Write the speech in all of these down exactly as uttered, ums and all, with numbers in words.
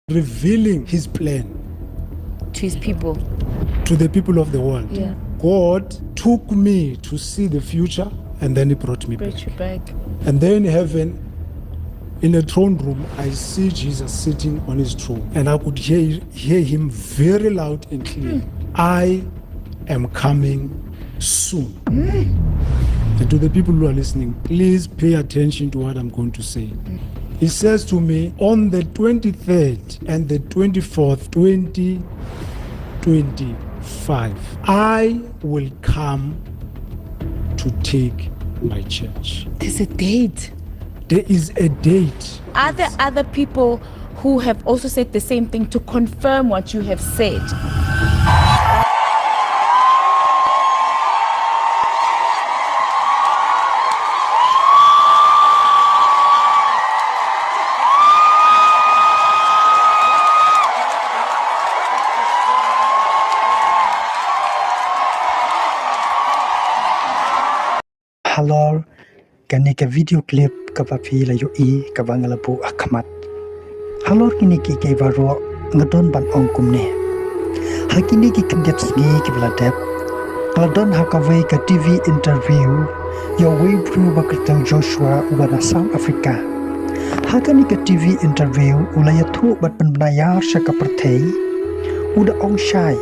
revealing his plan To his people. to the people of the world. Yeah. God took me to see the future and then he brought me Brought back. You back. And then in heaven, in a throne room, I see Jesus sitting on his throne. And I could hear, hear him very loud and clear. I am coming soon. And to the people who are listening, please pay attention to what I'm going to say. He says to me, on the twenty-third and the twenty-fourth, twenty twenty-five, I will come to take my church. There's a date. There is a date. Are there other people who have also said the same thing to confirm what you have said? Halor kane ka video clip kaba phi la ïohi kaba nga la buh ha khmat. Halor kine kiei kiei baroh nga don ban ong kumne. Ha kine ki khyndiat sngi kiba la dep, nga la don ha kawei ka TV interview ïa uwei u briew ba kyrteng Joshua uba na South Africa. Ha kane ka TV interview u la ïathuh bad pynbna ïar sha ka pyrthei, u da ong shai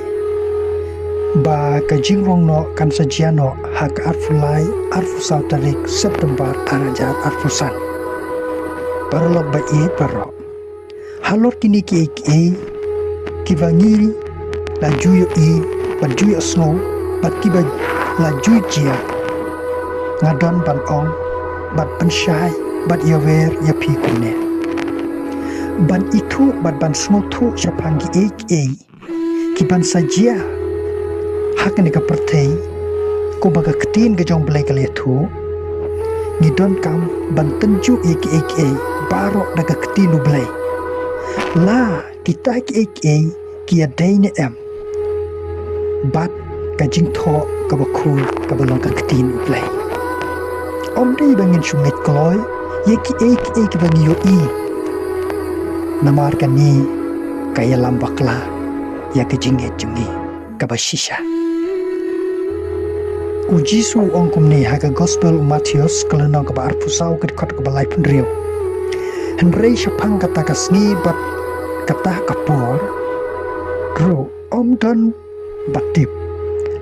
ba ka jingrong noh kan sa jia noh ha ka arphew lai, arphew saw tarik September ar hajar arphew san. Paralok ba ïeit baroh, halor kine kiei kiei kiba ngi la ju ïohi bad ju ïohsngew bad kiba la ju jia, nga don ban ong bad pynshai bad ïawer ïa phi kumne. Ban ithuh bad ban sngewthuh shaphang kiei kiei kiban sa jia ha kane ka pyrthei, kumba ka ktien ka jong Blei ka la ïathuh, ngi donkam ban tynjuh ïa kiei kiei baroh da ka ktien U Blei. La kita kiei kiei ki ïadei ne em bad ka jingthoh kaba khuid kaba long ka ktien U Blei. Ym dei ba ngin shu ngeit kloi ïa kiei kiei kiba ngi ïohi, namar kane ka ïalam bakla ïa ka jingngeit jong ngi kaba shisha. U Jisu u ong kumne ha ka Gospel u Mathaios ka lynnong kaba arphew saw ka dkhot kaba laiphew hynriew. Hynrei shaphang kata ka sngi bad kata ka por ruh ym don ba tip,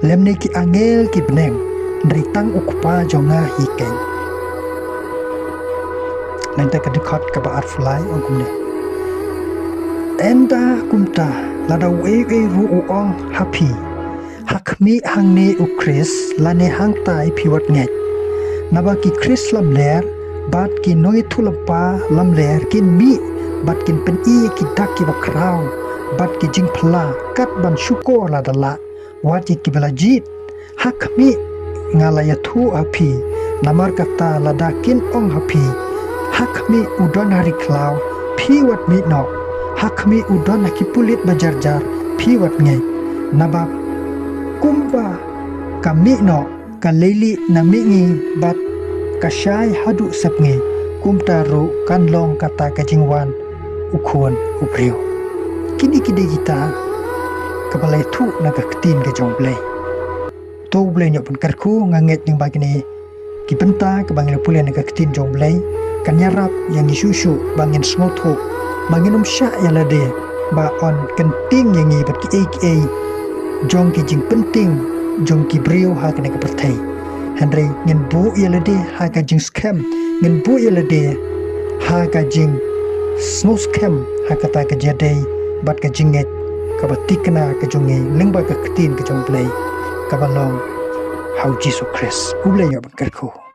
lymne ki angel ki bneng, hynrei tang U Kpa jong nga hi keiñ. Nangta ka dkhot kaba arphew lai ong kumne. Ynda kumta lada uei uei ruh u ong ha phi, ha khmih hangne U Khrist lane hangtai, phi wat ngeit. Naba ki khrist lamler bad ki nongïathuhlypa lamler kin mih bad kin pyni ïa ki dak kiba khraw bad ki jingphylla kat ban shukor lada lah, wat ïa kiba la jied. Ha khmih, nga la ïathuh ha phi, namar kata lada kin ong ha phi, ha khmih u don ha ri khlaw, phi wat mih noh. Ha khmih u don ha ki pulit ba jar jar, phi wat ngeit. Naba kumba ka mih noh ka leilieh na mihngi bad ka shai haduh sepngi, kumta ruh kan long kata ka jingwan U Khun U Briew. Kine ki dei kita kaba la ïathuh na ka ktien ka jong U Blei. To U Blei un ïoh ban kyrkhu. Nga ngeit lyngba kine ki bynta kaba ngi la pule na ka ktien jong U Blei kan ïarap ïa ngi shuh shuh ba ngin sngewthuh, ba ngin ym shah ïa lade ba yn kynting ïa ngi bad kiei kiei jong ki jingpynting jong ki briew ha kane ka pyrthei. Hynrei ngin buh ïa lade ha ka jingskhem, ngin buh ïa lade ha ka jingsngewskhem ha kata ka jingïadei bad ka jingngeit kaba thikna ka jong ngi lyngba ka ktien ka jong U Blei kaba long ha U Jisu Khrist. U Blei un ïoh ban kyrkhu.